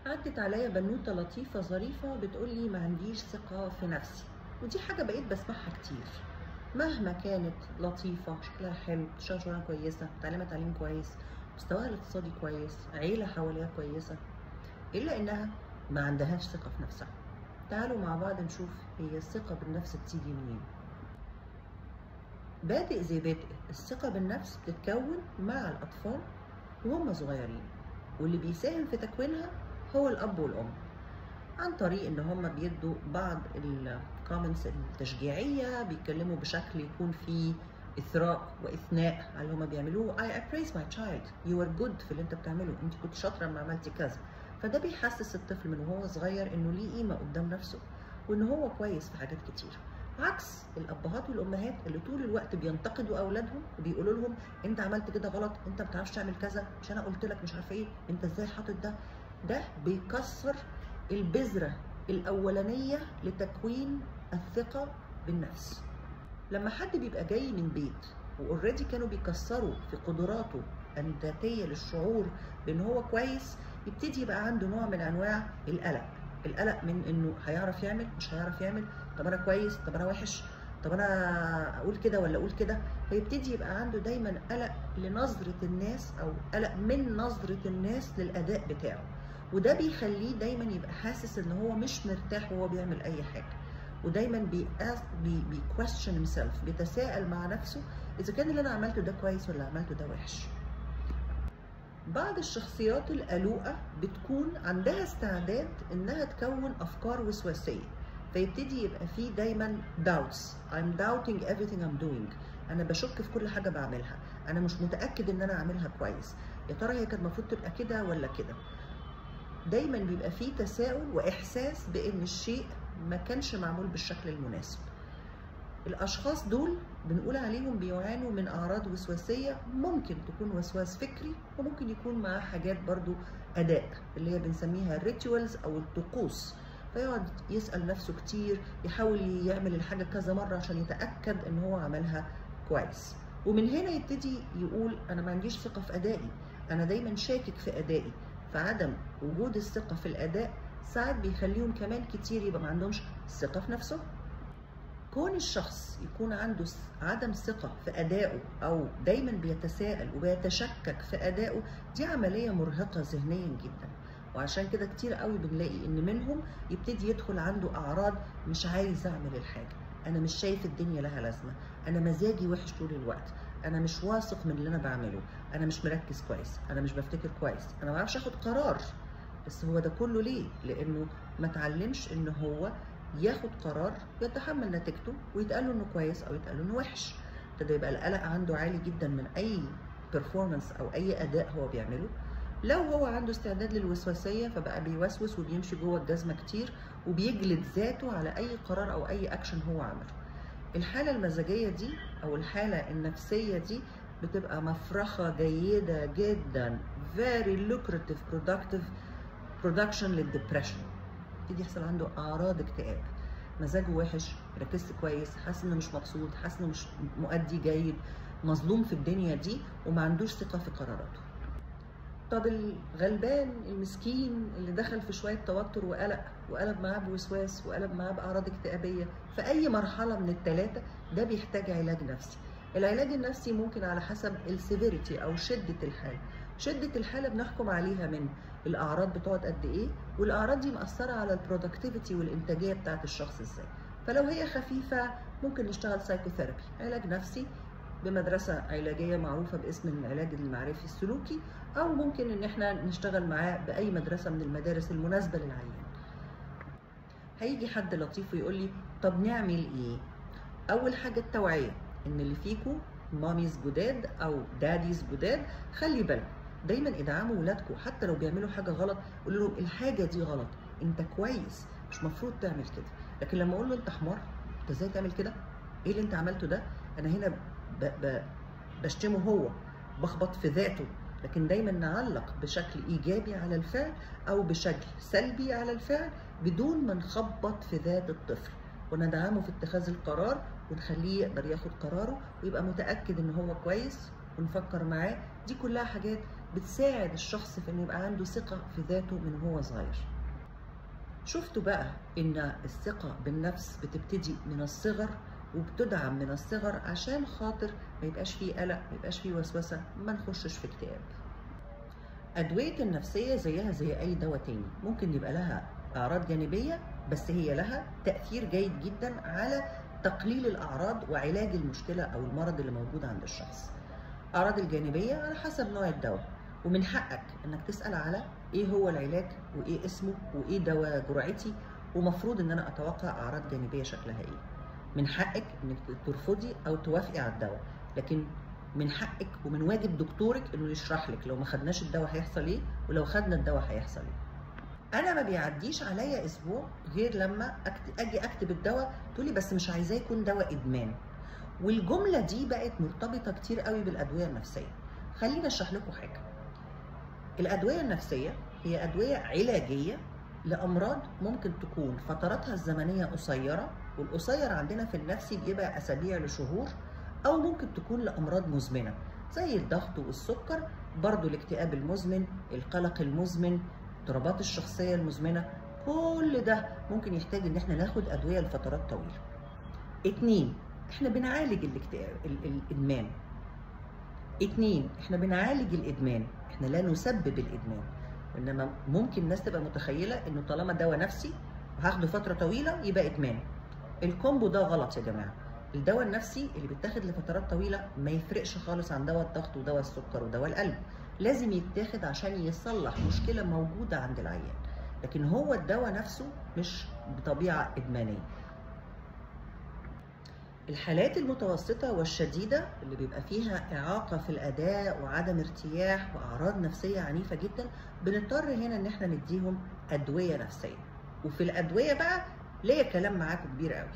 عدت عليا بنوتة لطيفة ظريفة بتقولي ما عنديش ثقة في نفسي، ودي حاجة بقيت بسمعها كتير. مهما كانت لطيفة، شكلها حلو، بتشتغل شغلانة كويسة، متعلمة تعليم كويس، مستواها الاقتصادي كويس، عيلة حواليها كويسة، إلا إنها ما عندهاش ثقة في نفسها. تعالوا مع بعض نشوف هي الثقة بالنفس بتيجي منين. بادئ زي بادئ، الثقة بالنفس بتتكون مع الأطفال وهم صغيرين، واللي بيساهم في تكوينها هو الأب والأم، عن طريق إن هم بيدوا بعض ال comments التشجيعية، بيتكلموا بشكل يكون فيه إثراء وإثناء على اللي هم بيعملوه. I appraise my child، you are good في اللي أنت بتعمله، أنت كنت شاطرة لما عملتي كذا. فده بيحسس الطفل من وهو صغير إنه ليه قيمة قدام نفسه، وإن هو كويس في حاجات كتير. عكس الأبهات والأمهات اللي طول الوقت بينتقدوا أولادهم وبيقولوا لهم أنت عملت كده غلط، أنت ما بتعرفش تعمل كذا، مش أنا قلت لك مش عارفة إيه، أنت إزاي حاطط ده. ده بيكسر البذرة الأولانية لتكوين الثقة بالنفس. لما حد بيبقى جاي من بيت وأوريدي كانوا بيكسروا في قدراته الذاتية للشعور بأن هو كويس، يبتدي يبقى عنده نوع من أنواع القلق. القلق من إنه هيعرف يعمل، مش هيعرف يعمل، طب أنا كويس، طب أنا وحش، طب أنا أقول كده ولا أقول كده. فيبتدي يبقى عنده دايما قلق لنظرة الناس، أو قلق من نظرة الناس للأداء بتاعه، وده بيخليه دايما يبقى حاسس ان هو مش مرتاح وهو بيعمل اي حاجة، ودايما بي question himself، بيتساءل مع نفسه اذا كان اللي انا عملته ده كويس ولا عملته ده وحش. بعض الشخصيات القلوقه بتكون عندها استعداد انها تكون افكار وسواسيه، فيبتدي يبقى فيه دايما doubts، I'm doubting everything I'm doing، انا بشك في كل حاجة بعملها، انا مش متاكد ان انا عاملها كويس، يا ترى هي كانت المفروض تبقى كده ولا كده. دايما بيبقى فيه تساؤل واحساس بان الشيء ما كانش معمول بالشكل المناسب. الاشخاص دول بنقول عليهم بيعانوا من اعراض وسواسيه، ممكن تكون وسواس فكري، وممكن يكون معاه حاجات برضو اداء اللي هي بنسميها ال rituals او الطقوس. فيقعد يسال نفسه كتير، يحاول يعمل الحاجة كذا مرة عشان يتاكد ان هو عملها كويس، ومن هنا يبتدي يقول انا ما عنديش ثقة في ادائي، انا دايما شاكك في ادائي. فعدم وجود الثقة في الأداء ساعات بيخليهم كمان كتير يبقى ما عندهمش ثقة في نفسه. كون الشخص يكون عنده عدم ثقة في أدائه أو دايما بيتساءل وبيتشكك في أدائه، دي عملية مرهقة ذهنيا جدا، وعشان كده كتير قوي بنلاقي إن منهم يبتدي يدخل عنده أعراض مش عايز أعمل الحاجة، أنا مش شايف الدنيا لها لازمة، أنا مزاجي وحش طول الوقت، أنا مش واثق من اللي أنا بعمله، أنا مش مركز كويس، أنا مش بفتكر كويس، أنا ما بعرفش آخد قرار. بس هو ده كله ليه؟ لأنه ما اتعلمش إن هو ياخد قرار يتحمل نتيجته ويتقال له إنه كويس أو يتقال له إنه وحش. ابتدى يبقى القلق عنده عالي جدا من أي performance أو أي أداء هو بيعمله. لو هو عنده استعداد للوسواسية فبقى بيوسوس وبيمشي جوه الجزمة كتير وبيجلد ذاته على أي قرار أو أي أكشن هو عمله. الحالة المزاجية دي أو الحالة النفسية دي بتبقى مفرخة جيدة جدا، very lucrative productive production لل depression. يبتدي يحصل عنده أعراض اكتئاب، مزاجه وحش، مركزش كويس، حاسس إنه مش مبسوط، حاسس إنه مش مؤدي جيد، مظلوم في الدنيا دي، وما عندوش ثقة في قراراته. طب الغلبان المسكين اللي دخل في شوية توتر وقلق وقلب معاه بوسواس وقلب معاه بأعراض اكتئابية في أي مرحلة من الثلاثة، ده بيحتاج علاج نفسي. العلاج النفسي ممكن على حسب ال severity أو شدة الحالة. شدة الحالة بنحكم عليها من الأعراض بتقعد قد إيه، والأعراض دي مأثرة على ال productivity والإنتاجية بتاعت الشخص إزاي. فلو هي خفيفة ممكن نشتغل psychotherapy، علاج نفسي بمدرسة علاجية معروفة باسم العلاج المعرفي السلوكي، أو ممكن إن احنا نشتغل معاه بأي مدرسة من المدارس المناسبة للعيان. هيجي حد لطيف ويقول لي طب نعمل إيه؟ أول حاجة التوعية، إن اللي فيكو mommies جداد أو daddies جداد، خلي بالكم دايما ادعموا ولادكم حتى لو بيعملوا حاجة غلط، قولوا لهم الحاجة دي غلط، أنت كويس، مش مفروض تعمل كده. لكن لما أقول له أنت حمار، أنت إزاي تعمل كده؟ إيه اللي أنت عملته ده؟ أنا هنا بشتمه، هو بخبط في ذاته. لكن دايما نعلق بشكل ايجابي على الفعل او بشكل سلبي على الفعل بدون ما نخبط في ذات الطفل، وندعمه في اتخاذ القرار ونخليه يقدر ياخد قراره ويبقى متاكد ان هو كويس، ونفكر معاه. دي كلها حاجات بتساعد الشخص في انه يبقى عنده ثقة في ذاته من هو صغير. شفتوا بقى ان الثقة بالنفس بتبتدي من الصغر وبتدعم من الصغر عشان خاطر ما يبقاش فيه قلق، ما يبقاش فيه وسوسة، ما نخشش في اكتئاب. أدوية النفسية زيها زي أي دواء تاني، ممكن يبقى لها أعراض جانبية، بس هي لها تأثير جيد جدا على تقليل الأعراض وعلاج المشكلة أو المرض اللي موجود عند الشخص. أعراض الجانبية على حسب نوع الدواء، ومن حقك إنك تسأل على إيه هو العلاج وإيه اسمه وإيه دواء جرعتي، ومفروض إن أنا أتوقع أعراض جانبية شكلها إيه. من حقك إنك ترفضي أو توافقي على الدواء، لكن من حقك ومن واجب دكتورك إنه يشرح لك لو ما خدناش الدواء هيحصل إيه، ولو خدنا الدواء هيحصل إيه. أنا ما بيعديش عليا أسبوع غير لما أجي أكتب الدواء تقولي بس مش عايزاه يكون دواء إدمان. والجملة دي بقت مرتبطة كتير قوي بالأدوية النفسية. خليني أشرح لكم حاجة. الأدوية النفسية هي أدوية علاجية لأمراض ممكن تكون فتراتها الزمنية قصيرة، والقصير عندنا في النفسي بيبقى أسابيع لشهور، أو ممكن تكون لأمراض مزمنة زي الضغط والسكر، برضو الاكتئاب المزمن، القلق المزمن، اضطرابات الشخصية المزمنة. كل ده ممكن يحتاج إن احنا ناخد أدوية لفترات طويلة. 2، احنا بنعالج الاكتئاب الإدمان. 2، احنا بنعالج الإدمان، احنا لا نسبب الإدمان. إنما ممكن الناس تبقى متخيلة إنه طالما دواء نفسي وهاخده فترة طويلة يبقى إدمان. ال combo ده غلط يا جماعة. الدواء النفسي اللي بيتاخد لفترات طويلة ما يفرقش خالص عن دواء الضغط ودواء السكر ودواء القلب، لازم يتاخد عشان يصلح مشكلة موجودة عند العيان، لكن هو الدواء نفسه مش بطبيعة إدمانية. الحالات المتوسطة والشديدة اللي بيبقى فيها إعاقة في الأداء وعدم ارتياح وأعراض نفسية عنيفة جدا، بنضطر هنا إن احنا نديهم أدوية نفسية. وفي الأدوية بقى ليا كلام معاكم كبير قوي.